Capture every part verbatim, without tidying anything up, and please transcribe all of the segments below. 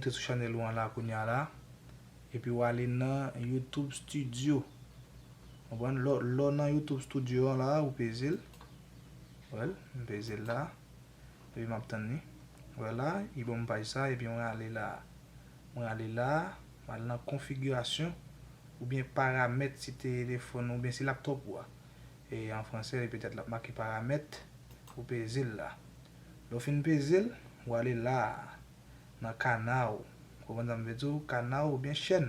Monte sou chanèl ou an la kounye a la. Epi w ale nan YouTube Studio. Konprann? Lè w nan YouTube Studio an la, ou peze l. Wè l, m peze l la. Epi m ap tann li. Wè la, li ban m paj sa, epi mwen ale la. Mwen ale la, mwen ale nan konfigirasyon oubyen paramèt si telefòn ou oubyen si laptòp ou a. E an fransè, li petèt l ap make paramèt, ou peze l la. Lè w fin peze l, ou ale la, nan kanal. Ou konprann sa m vle di w? Kanal oubyen chèn.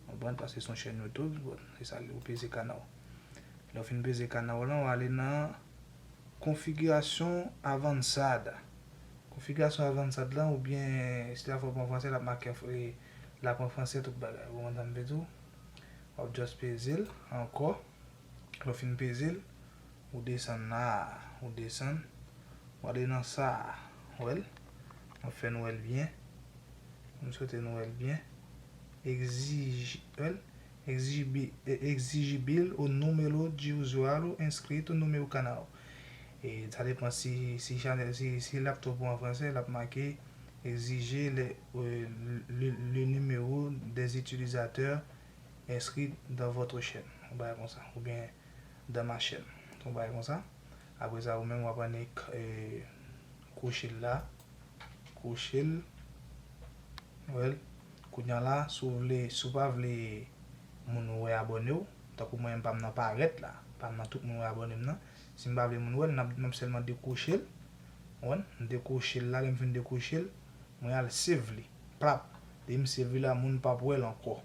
Ou konprann? Paske se yon chèn YouTube, bon, se sa li, ou peze kanal. Lè w fin peze kanal lan, ou ale nan konfigirasyon avansada. Konfigirasyon avansada lan, oubyen si telefòn ou an fransè, l ap make, l ap an fransè, tout bagay. Ou konprann sa m vle di w? W ap just peze l ankò. Lè w fin peze l, ou desann la, ou desann, ou ale nan sa, w wè l? M ap fè nou wè l byen. M swete nou wè l byen. Egzij, w wè l? Exigibil, exigibil o número de usuário inscrito no meu canal. E sa depann si, si chanèl, si, si laptòp ou an fransè, l ap make exige le, le, le numéro des utilisateurs inscrits dans votre chaîne. Yon bagay konsa. Oubyen dans ma chaîne. Yon bagay konsa. Apre sa, ou menm w ap annik kwoche l la. Kwoche l. Wè l. Kounye a la, si w vle, si w pa vle moun wè abòne w, tankou mwen menm pa m nan parèt la, pa m nan tout moun wè abòne m nan. Si m pa vle moun wè l, m ap, m ap sèlman dekwoche l. Ou konprann? M dekwoche l la, lè m fin dekwoche l, mwen al save li. Plap. Depi m save li la, moun p ap wè l ankò.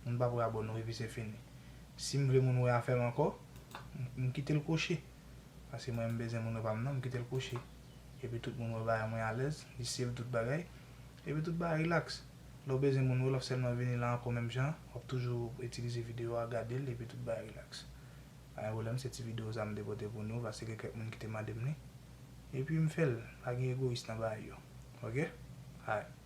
Moun p ap wè abòne w epi se fini. Si m vle moun wè afè m ankò, m, m kite l kwoche. Paske mwen m bezwen moun wè pa m nan, m kite l kwoche. Epi tout moun wè bagay mwen alèz, li save tout bagay. Epi tout bagay relax. Lè w bezwen moun wè, l ap sèlman vini la ankò menm jan, w ap toujou itilize videyo a, gade l, epi tout bagay relax. Pa gen pwoblèm, se ti videyo sa m te pote pou nou, paske gen kèk moun ki te mande m li. Epi m fè l, pa gen egoyis nan bagay yo. Oke? Alright.